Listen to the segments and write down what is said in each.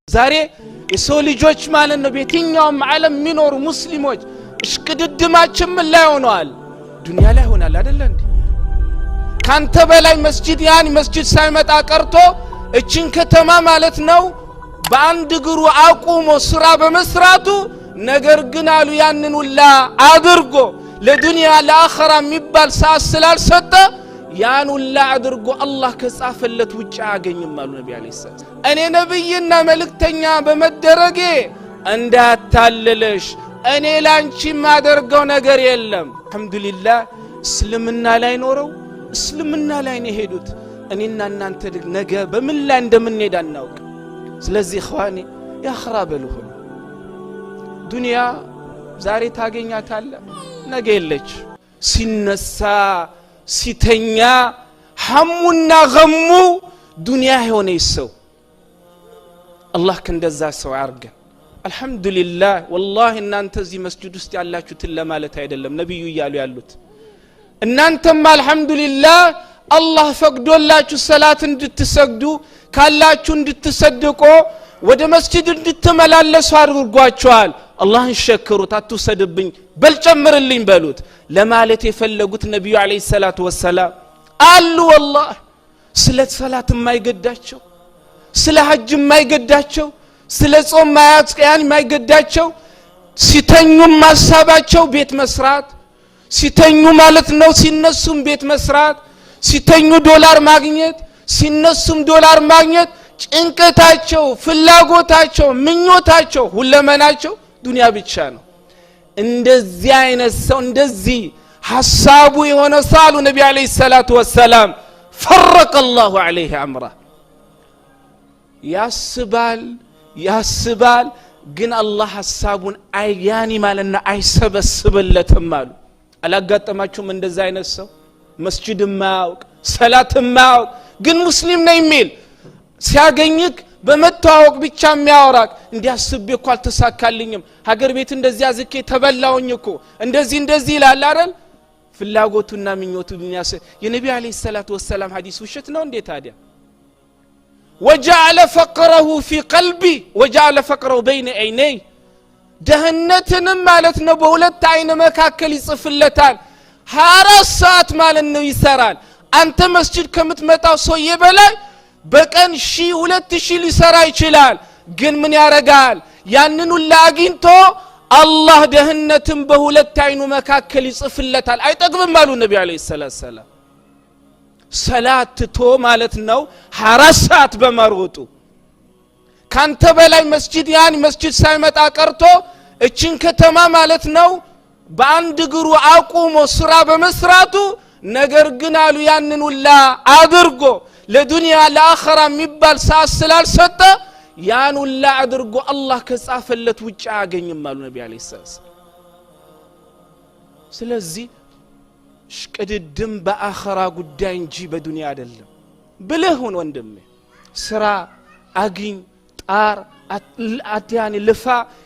ዛሬ የሰው ልጆች ማለት ነው በየትኛውም ዓለም የሚኖሩ ሙስሊሞች እሽቅድድማችን ምን ላይ ሆነዋል? ዱንያ ላይ ሆናል አይደለ እንዴ? ካንተ በላይ መስጂድ ያን መስጂድ ሳይመጣ ቀርቶ እችን ከተማ ማለት ነው በአንድ እግሩ አቁሞ ስራ በመስራቱ፣ ነገር ግን አሉ ያንን ሁላ አድርጎ ለዱንያ ለአኸራ የሚባል ሰዓት ስላልሰጠ ያን ሁላ አድርጎ አላህ ከጻፈለት ውጭ አያገኝም አሉ ነቢ عليه السلام። እኔ ነብይና መልእክተኛ በመደረጌ እንዳታልልሽ፣ እኔ ላንቺ የማደርገው ነገር የለም። አልሐምዱሊላህ እስልምና ላይ ኖረው እስልምና ላይ ነው የሄዱት። እኔና እናንተ ነገ በምን ላይ እንደምንሄድ አናውቅ። ስለዚህ إخواني የአኸራ በልሁን። ዱንያ ዛሬ ታገኛታለህ፣ ነገ የለች። ሲነሳ ሲተኛ ሐሙና ገሙ ዱንያ የሆነ ሰው፣ አላህ ከእንደዛ ሰው አያርገን። አልሐምዱሊላህ ወላሂ እናንተ እዚህ መስጅድ ውስጥ ያላችሁትን ለማለት አይደለም ነቢዩ እያሉ ያሉት። እናንተም አልሐምዱሊላህ አላህ ፈቅዶላችሁ ሰላት እንድትሰግዱ፣ ካላችሁ እንድትሰድቆ፣ ወደ መስጅድ እንድትመላለሱ አድርጓቸዋል። አላህን ሸክሩት፣ አትውሰድብኝ በል ጨምርልኝ በሉት ለማለት የፈለጉት ነቢዩ عليه الصلاة والسلام አሉ። ወላህ ስለ ሰላት የማይገዳቸው፣ ስለ ሐጅ የማይገዳቸው፣ ስለ ጾም ማያጽያን የማይገዳቸው፣ ሲተኙም ሀሳባቸው ቤት መስራት፣ ሲተኙ ማለት ነው፣ ሲነሱም ቤት መስራት፣ ሲተኙ ዶላር ማግኘት፣ ሲነሱም ዶላር ማግኘት፣ ጭንቀታቸው፣ ፍላጎታቸው፣ ምኞታቸው፣ ሁለመናቸው ዱንያ ብቻ ነው። እንደዚህ አይነት ሰው፣ እንደዚህ ሐሳቡ የሆነ ሰው አሉ ነቢ عليه الصلاة والسلام فرق الله عليه أمره። ያስባል ያስባል፣ ግን አላህ ሐሳቡን አያኒ ማለት ነው አይሰበስብለትም አሉ። አላጋጠማችሁም እንደዛ አይነት ሰው? መስጅድ የማያውቅ፣ ሰላት የማያውቅ፣ ግን ሙስሊም ነው የሚል፣ ሲያገኝክ በመተዋወቅ ብቻ የሚያወራክ፣ እንዲህ አስቤ እኮ አልተሳካልኝም፣ ሀገር ቤት እንደዚህ አዝኬ ተበላውኝ እኮ፣ እንደዚህ እንደዚህ ይላል አይደል? ፍላጎቱና ምኞቱ ዱንያ። የነቢ عليه الصلاة والسلام ሐዲስ ውሸት ነው እንዴ ታዲያ? وجعل فقره في قلبه وجعل فقره بين عينيه። ድህነትንም ማለት ነው በሁለት አይን መካከል ይጽፍለታል። 24 ሰዓት ማለት ነው ይሰራል። አንተ መስጅድ ከምትመጣው ሰውዬ በላይ በቀን 1000፣ 2000 ሊሰራ ይችላል። ግን ምን ያረጋል? ያንን ሁላ አግኝቶ አላህ ድህነትን በሁለት አይኑ መካከል ይጽፍለታል። አይጠግብም አሉ ነቢ عليه الصلاة والسلام። ሰላት ትቶ ማለት ነው 24 ሰዓት በመሮጡ ካንተ በላይ መስጂድ ያን መስጂድ ሳይመጣ ቀርቶ እችን ከተማ ማለት ነው በአንድ እግሩ አቁሞ ስራ በመስራቱ፣ ነገር ግን አሉ ያንን ሁላ አድርጎ ለዱንያ ለአኸራ የሚባል ሰዓት ስላልሰጠ ያን ሁላ አድርጎ አላህ ከጻፈለት ውጭ አያገኝም አሉ ነቢ عليه السلام። ስለዚህ ሽቅድድም በአኸራ ጉዳይ እንጂ በዱንያ አይደለም። ብልህ ሁን ወንድሜ፣ ስራ አግኝ፣ ጣር፣ አትያኒ ልፋ።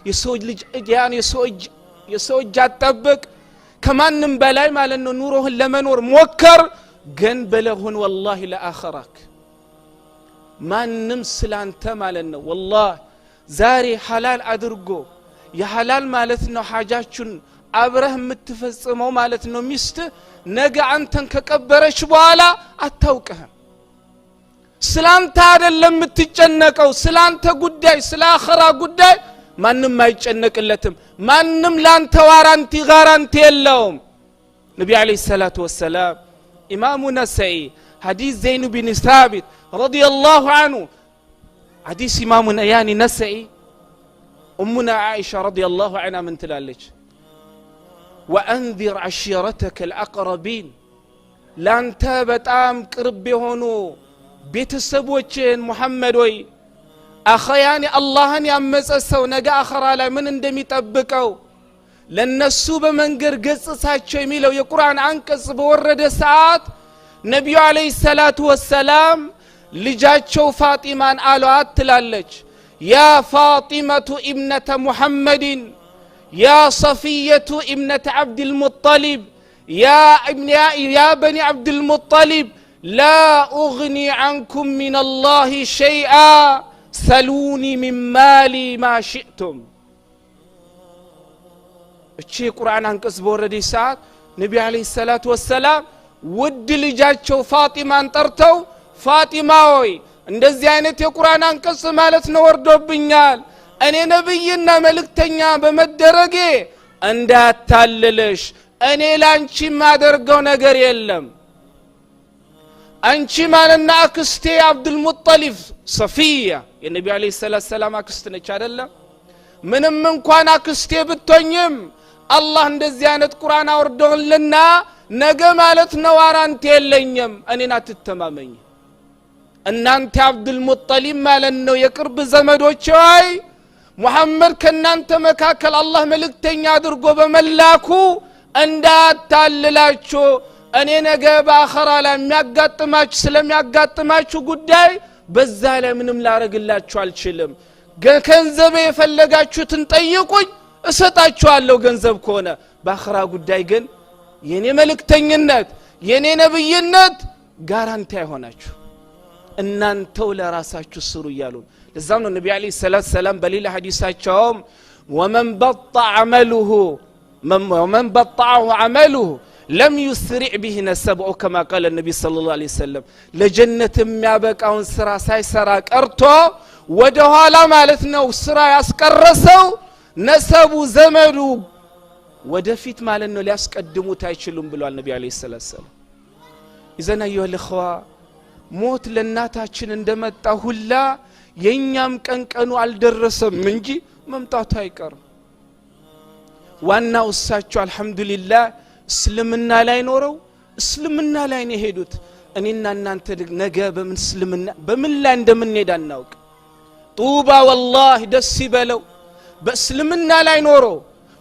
የሰው ልጅ ያን የሰው እጅ አትጠብቅ። ከማንም በላይ ማለት ነው ኑሮህን ለመኖር ሞከር፣ ግን ብልህ ሁን ወላሂ ለአኸራክ። ማንም ስላንተ ማለት ነው ወላሂ ዛሬ ሐላል አድርጎ የሐላል ማለት ነው ሐጃችሁን አብረህ የምትፈጽመው ማለት ነው ሚስት ነገ አንተን ከቀበረች በኋላ አታውቅህም። ስላንተ አይደለም የምትጨነቀው። ስላንተ ጉዳይ፣ ስለ አኸራ ጉዳይ ማንም አይጨነቅለትም። ማንም ላንተ warranty guarantee የለውም። ነቢ عليه الصلاة والسلام ኢማሙ ነሰኢ ሐዲስ ዘይኑ ቢን ሳቢት رضي الله عنه፣ ሐዲስ ኢማሙ ያኒ ነሰኢ፣ እሙና ዓኢሻ رضي الله عنها ምን ትላለች? وأنذر عشيرتك الأقربين፣ ላንተ በጣም ቅርብ የሆኑ ቤተሰቦችን ሙሐመድ ወይ አኸያኒ አላህን ያመፀ ሰው ነገ አኸራ ላይ ምን እንደሚጠብቀው ለነሱ በመንገድ ገጽሳቸው የሚለው የቁርአን አንቀጽ በወረደ ሰዓት ነቢዩ عليه الصلاة والسلام ልጃቸው ፋጢማን አሏት ትላለች፣ يا فاطمة ابنة محمد، يا صفية ابنة عبد المطلب، يا بني عبد المطلب، لا أغني عنكم من الله شيئا. سلوني من مالي ما شئتم። እቺ የቁርአን አንቀጽ በወረደች ሰዓት ነቢ عليه الصلاة والسلام ውድ ልጃቸው ፋጢማን ጠርተው፣ ፋጢማ ሆይ፣ እንደዚህ አይነት የቁርአን አንቀጽ ማለት ነው ወርዶብኛል፣ እኔ ነብይና መልእክተኛ በመደረጌ እንዳታልልሽ፣ እኔ ላንቺ የማደርገው ነገር የለም። አንቺ ማለትና አክስቴ አብዱልሙጠሊብ፣ ሰፊያ የነቢ عليه الصلاة والسلام አክስት ነች አይደለም? ምንም እንኳን አክስቴ ብትሆኝም አላህ እንደዚህ አይነት ቁርአን አውርዶልና ነገ ማለት ነው warranty የለኝም፣ እኔን አትተማመኝ። እናንተ አብዱልሙጠሊብ ማለት ነው የቅርብ ዘመዶች ሆይ፣ ሙሐመድ ከእናንተ መካከል አላህ መልእክተኛ አድርጎ በመላኩ እንዳታልላችሁ፣ እኔ ነገ በአኸራ ላይ የሚያጋጥማችሁ ስለሚያጋጥማችሁ ጉዳይ በዛ ላይ ምንም ላረግላችሁ አልችልም። ገንዘቤ የፈለጋችሁትን ጠይቁኝ፣ እሰጣችኋለሁ ገንዘብ ከሆነ። በአኸራ ጉዳይ ግን የኔ መልእክተኝነት፣ የኔ ነብይነት guarantee አይሆናችሁ፣ እናንተው ለራሳችሁ ስሩ እያሉ። ለዛም ነው ነቢ عليه الصلاة والسلام በሌላ ሐዲሳቸውም ومن بطأ به عمله لم يسرع به نسبه أو كما قال النبي صلى الله عليه وسلم። ለጀነት የሚያበቃውን ስራ ሳይሰራ ቀርቶ ወደ ኋላ ማለት ነው ስራ ያስቀረሰው ነሰቡ፣ ዘመዱ ወደፊት ማለት ነው ሊያስቀድሙት አይችሉም ብሏል ነቢ عليه الصلاة والسلام። إذن أيها الإخوة፣ ሞት ለእናታችን እንደመጣ ሁላ የእኛም ቀን ቀኑ አልደረሰም እንጂ መምጣቱ አይቀርም። ዋናው እሳቸው አልሐምዱሊላህ እስልምና ላይ ኖረው እስልምና ላይ ነው የሄዱት። እኔና እናንተ ነገ በምን እስልምና በምን ላይ እንደምንሄድ አናውቅ። ጡባ ወላሂ ደስ ይበለው በእስልምና ላይ ኖሮ፣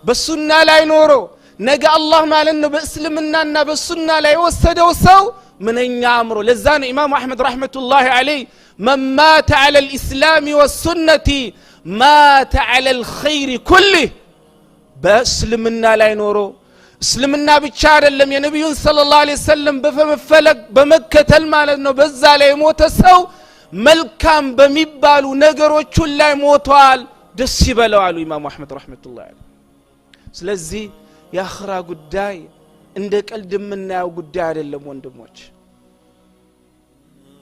በሱና ላይ ኖሮ ነገ አላህ ማለት ነው በእስልምናና በሱና ላይ የወሰደው ሰው ምንኛ አምሮ። ለዛ ነው ኢማሙ አሕመድ رحمة الله عليه من مات على الإسلام والسنة مات على الخير كله። በእስልምና ላይ ኖሮ፣ እስልምና ብቻ አይደለም፣ የነቢዩን صلى الله عليه وسلم በመፈለግ በመከተል ማለት ነው በዛ ላይ የሞተ ሰው መልካም በሚባሉ ነገሮች ላይ ሞቷል፣ ደስ ይበለው አሉ ኢማሙ አሕመድ رحمة الله عليه። ስለዚህ የአኽራ ጉዳይ እንደ ቀልድ የምናየው ጉዳይ አይደለም ወንድሞች።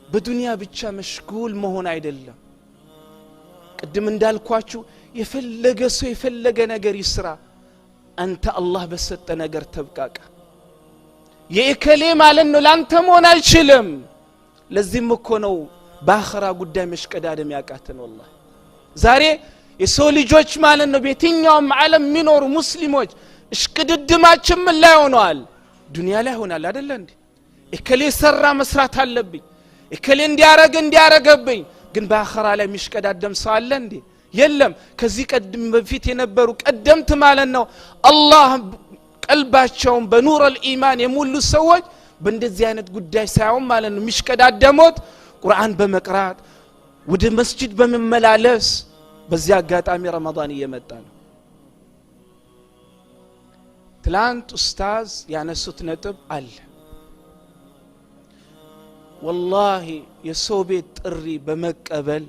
በዱንያ ብቻ مشغول መሆን አይደለም። ቅድም እንዳልኳችሁ የፈለገ ሰው የፈለገ ነገር ይስራ፣ አንተ አላህ በሰጠ ነገር ተብቃቃ። የእከሌ ማለት ነው ለአንተ መሆን አይችልም። ለዚህም እኮ ነው በአኸራ ጉዳይ መሽቀዳደም ያቃተን። ወላሂ ዛሬ የሰው ልጆች ማለት ነው በየትኛውም ዓለም የሚኖሩ ሙስሊሞች እሽቅድድማችን ምን ላይ ሆነዋል? ዱንያ ላይ ሆናል አደለ እንዴ? እከሌ ሰራ፣ መስራት አለብኝ፣ እከሌ እንዲያረግ እንዲያረገብኝ። ግን በአኸራ ላይ የሚሽቀዳደም ሰው አለ እንዴ? የለም። ከዚህ ቀድም በፊት የነበሩ ቀደምት ማለት ነው አላህ ቀልባቸውን በ نور الإيمان የሞሉ ሰዎች በእንደዚህ አይነት ጉዳይ ሳይሆን ማለት ነው የሚሽቀዳደሙት ቁርአን በመቅራት፣ ወደ መስጂድ በመመላለስ። በዚህ አጋጣሚ ረመዳን እየመጣ ነው። ትላንት ኡስታዝ ያነሱት ነጥብ አለ። ወላሂ የሰው ቤት ጥሪ በመቀበል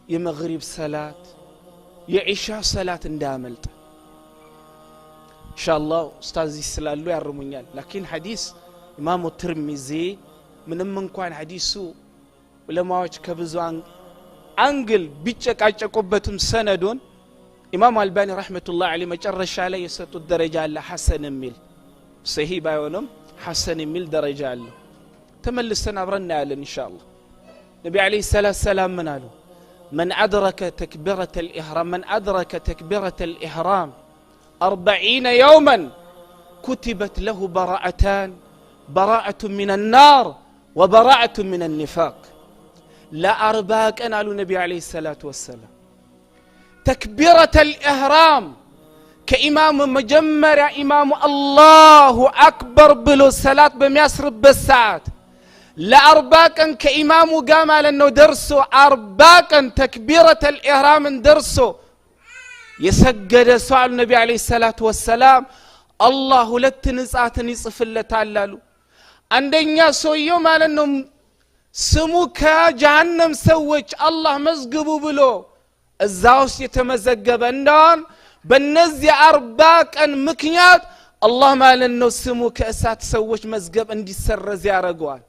የመግሪብ ሰላት፣ የዒሻ ሰላት እንዳያመልጥ። ኢንሻአላህ ኡስታዝ ስላሉ ያርሙኛል። لكن ሐዲስ ኢማሙ ትርሚዚ ምንም እንኳን ሐዲሱ ዑለማዎች ከብዙ angle ቢጨቃጨቁበትም ሰነዱን ኢማሙ አልባኒ رحمة الله عليه መጨረሻ ላይ የሰጡት ደረጃ አለ፣ ሐሰን የሚል። ሰሂህ ባይሆንም ሐሰን የሚል ደረጃ አለው። ተመልሰን አብረን እናያለን ኢንሻአላህ። ነቢ عليه الصلاة والسلام ምን አሉ? من أدرك تكبيرة الإحرام، من أدرك تكبيرة الإحرام 40 يوما كتبت له براءتان، براءة من النار وبراءة من النفاق። ለ40 ቀን አሉ ነቢ عليه الصلاة والسلام تكبيرة الإحرام ከኢማሙ መጀመሪያ ኢማሙ الله أكبر ብሎ ሰላት በሚያስርበት ሰዓት ለ40 ቀን ከኢማሙ ጋር ማለት ነው ደርሶ፣ 40 ቀን تكبيرة الإحرام ን ደርሶ የሰገደ ሰው አሉ ነቢ عليه الصلاة والسلام አላህ ሁለት ንጻትን ይጽፍለታል አሉ። አንደኛ ሰውየው ማለት ነው ስሙ ከጀሃነም ሰዎች አላህ መዝግቡ ብሎ እዛ ውስጥ የተመዘገበ እንደሆን በእነዚህ 40 ቀን ምክንያት አላህ ማለት ነው ስሙ ከእሳት ሰዎች መዝገብ እንዲሰረዝ ያደርገዋል።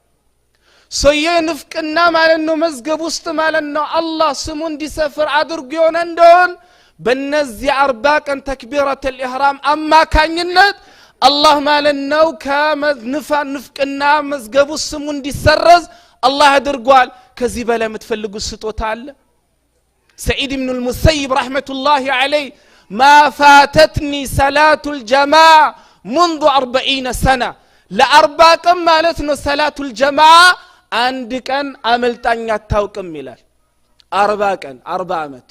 ሰውዬ ንፍቅና ማለት ነው መዝገብ ውስጥ ማለት ነው አላህ ስሙ እንዲሰፍር አድርጎ የሆነ እንደሆን በእነዚህ 40 ቀን ተክቢረተል ኢህራም አማካኝነት አላህ ማለት ነው ከንፍቅና መዝገቡ ስሙ እንዲሰረዝ አላህ አድርጓል። ከዚህ በላይ የምትፈልጉት ስጦታ አለ? ሰዒድ ኢብኑል ሙሰይብ ረሕመቱላሂ ዐለይህ ما فاتتني صلاة الجماعة منذ 40 سنة لأربع كم مالتنا صلاة الجماعة عندك أن عملت أن يتوكم ملال 4 كان 4 عمت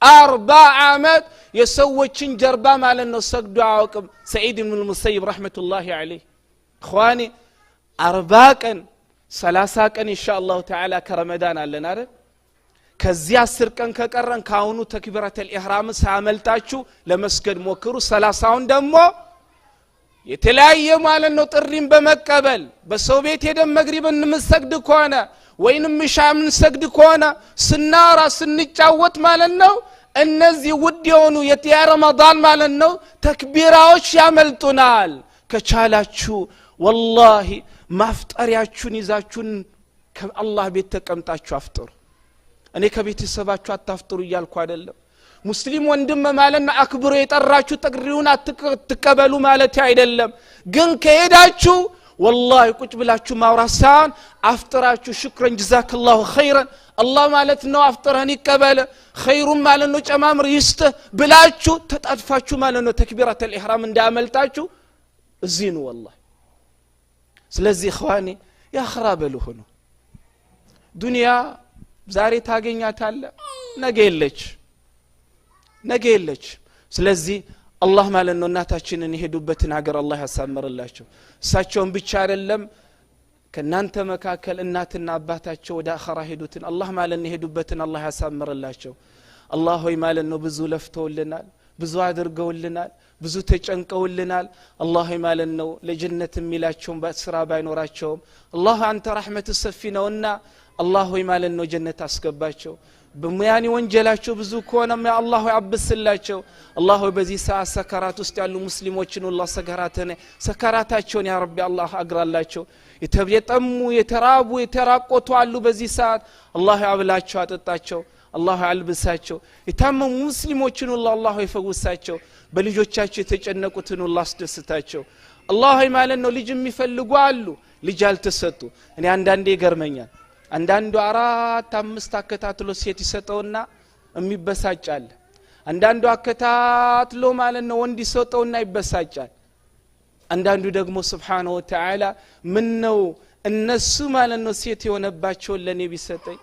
4 عمت يسوي تشنجر مالنا سجد عاقم سعيد بن المسيب رحمة الله عليه. إخواني 4 كان 3 كان إن شاء الله تعالى كرمضان على نار ከዚያ 10 ቀን ከቀረን ካሁኑ ተክቢረተል ኢህራም ሳያመልጣችሁ ለመስገድ ሞክሩ። 30ውን ደግሞ የተለያየ ማለት ነው ጥሪን በመቀበል በሰው ቤት ሄደን መግሪብን የምንሰግድ ከሆነ ወይንም ኢሻ የምንሰግድ ከሆነ ስናወራ ስንጫወት ማለት ነው እነዚህ ውድ የሆኑ የረመዳን ማለት ነው ተክቢራዎች ያመልጡናል። ከቻላችሁ ወላሂ ማፍጠሪያችሁን ይዛችሁን ከአላህ ቤት ተቀምጣችሁ አፍጥሩ። እኔ ከቤተሰባችሁ አታፍጥሩ እያልኩ አይደለም። ሙስሊም ወንድም ማለት ነው አክብሮ የጠራችሁ ጥሪውን አትቀበሉ ማለት አይደለም። ግን ከሄዳችሁ ወላሂ ቁጭ ብላችሁ ማውራት ሳይሆን አፍጥራችሁ ሽክረን ጀዛከላሁ ኸይረን አላህ ማለት ነው አፍጥረን ይቀበል ኸይሩን ማለት ነው ጨማምር ይስጥህ ብላችሁ ተጣድፋችሁ ማለት ነው ተክቢረተል ኢህራም እንዳያመልጣችሁ እዚህ ነው ወላሂ። ስለዚህ ኢኽዋኒ የአኺራ በሉ ሁኑ። ዱንያ ዛሬ ታገኛታለህ፣ ነገ የለች፣ ነገ የለች። ስለዚህ አላህ ማለት ነው እናታችንን የሄዱበትን ሀገር አላህ ያሳምርላቸው። እሳቸውን ብቻ አይደለም ከናንተ መካከል እናትና አባታቸው ወደ አኺራ ሄዱትን አላህ ማለት ነው የሄዱበትን አላህ ያሳምርላቸው። አላህ ሆይ ማለት ነው ብዙ ለፍተውልናል፣ ብዙ አድርገውልናል፣ ብዙ ተጨንቀውልናል። አላህ ሆይ ማለት ነው ለጀነት የሚላቸውም ስራ ባይኖራቸውም አላህ አንተ ረሕመት ሰፊ ነውና አላህ ሆይ ማለት ነው ጀነት አስገባቸው። በሙያኒ ወንጀላቸው ብዙ ከሆነም ያ አላህ ሆይ አብስላቸው። አላህ ሆይ በዚህ ሰዓት ሰከራት ውስጥ ያሉ ሙስሊሞችን ሁሉ ሰከራታቸውን ያ ረቢ አላህ አግራላቸው። የጠሙ የተራቡ የተራቆቱ አሉ በዚህ ሰዓት አላህ ሆይ አብላቸው፣ አጠጣቸው፣ አላህ ሆይ አልብሳቸው። የታመሙ ሙስሊሞችን ሁሉ አላህ ሆይ ፈውሳቸው። በልጆቻቸው የተጨነቁትን ሁሉ አስደስታቸው። አላህ ሆይ ማለት ነው ልጅ የሚፈልጉ አሉ፣ ልጅ አልተሰጡ። እኔ አንዳንዴ ይገርመኛል። አንዳንዱ 4 5 አከታትሎ ሴት ይሰጠውና የሚበሳጫል። አንዳንዱ አከታትሎ ማለት ነው ወንድ ይሰጠውና ይበሳጫል። አንዳንዱ ደግሞ ሱብሃነሁ ወተዓላ ምን ነው እነሱ ማለት ነው ሴት የሆነባቸው ለኔ ቢሰጠኝ፣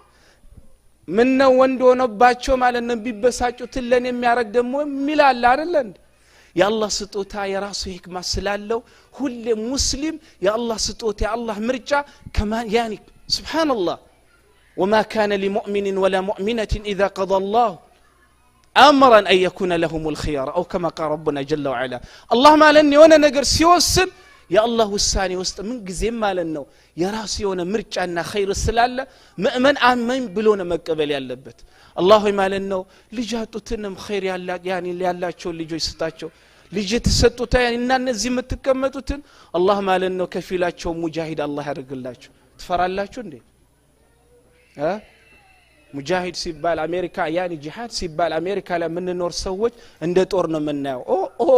ምን ነው ወንድ ሆነባቸው ማለት ነው ቢበሳጩት ለኔ የሚያረግ ደግሞ የሚላል አይደል እንዴ? የአላህ ስጦታ የራሱ ሂክማ ስላለው ሁሌ ሙስሊም የአላህ ስጦታ የአላህ ምርጫ ከማ ያኒ سبحان الله وما كان لمؤمن ولا مؤمنة إذا قضى الله أمرا أن يكون لهم الخيار أو كما قال ربنا جل وعلا. الله ما لني وانا نقر سيوسن يا الله وساني وسط من قزيم ما لنو يا راسي وانا مرجع أن خير السلالة مؤمن آمن بلونا مقبل يا لبت. الله ما لنو لجاتو تنم خير يا الله يعني اللي الله شو اللي جو يستاتشو لجيت ستوتا يعني إن النزيم تكمتوتن الله ما لنو كفيلاتشو مجاهد الله يرجلاتشو. ትፈራላችሁ እንዴ? እ ሙጃሂድ ሲባል አሜሪካ ያኒ ጂሃድ ሲባል አሜሪካ ላይ የምንኖር ሰዎች እንደ ጦር ነው የምናየው። ኦ ኦ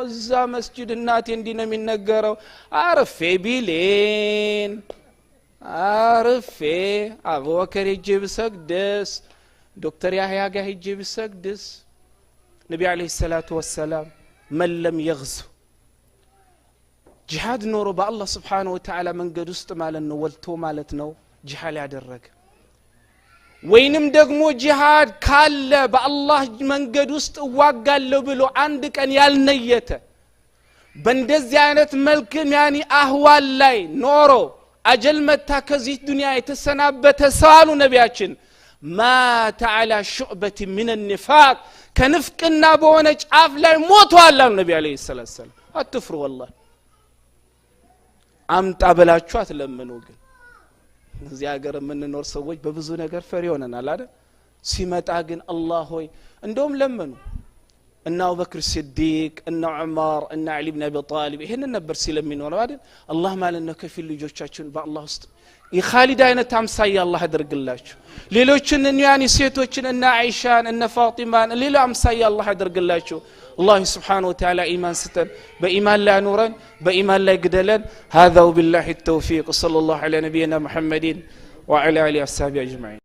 እዛ መስጂድ እናቴ እንዲህ ነው የሚነገረው። አርፌ ቢሌን አርፌ አቡበከር ሄጄ ብሰግድስ፣ ዶክተር ያህያ ጋር ሄጄ ብሰግድስ። ነቢ ዓለይሂ ሰላቱ ወሰላም መን ለም የግዙ ጂሃድ ኖሮ በአላህ ስብሓነሁ ወተዓላ መንገድ ውስጥ ማለት ነው ወልቶ ማለት ነው ጂሃድ ያደረገ ወይንም ደግሞ ጂሃድ ካለ በአላህ መንገድ ውስጥ እዋጋለሁ ብሎ አንድ ቀን ያልነየተ በእንደዚህ አይነት መልክም ያኒ አህዋል ላይ ኖሮ አጀል መታ ከዚህ ዱንያ የተሰናበተ ሰው አሉ ነቢያችን ማተ ዐላ ሹዕበት ሚን ኒፋቅ ከንፍቅና በሆነ ጫፍ ላይ ሞቷል አሉ ነቢ ዓለይሂ ሰላቱ ወሰላም። አትፍሩ ወላሂ አምጣ ብላችሁ አትለምኑ። ግን እዚህ ሀገር የምንኖር ሰዎች በብዙ ነገር ፈሪ ሆነናል አይደል? ሲመጣ ግን አላህ ሆይ እንደውም ለመኑ። እነ አቡበክር ሲዲቅ፣ እነ ዑመር፣ እነ ዓሊ ብን አቢ ጣሊብ ይህንን ነበር ሲል የሚኖረው አይደል? አላህ ማለት ነው ከፊል ልጆቻችን በአላህ ውስጥ የኻሊድ አይነት አምሳያ አላህ ያደርግላችሁ። ሌሎችን ያኒ ሴቶችን እነ አይሻን፣ እነ ፋጢማን ሌላ አምሳያ አላህ ያደርግላችሁ። አላህ سبحانه وتعالى ኢማን ስጠን፣ በኢማን ላይ አኑረን፣ በኢማን ላይ ግደለን። هذا وبالله التوفيق، صلى الله على نبينا محمد وعلى آله وصحبه أجمعين.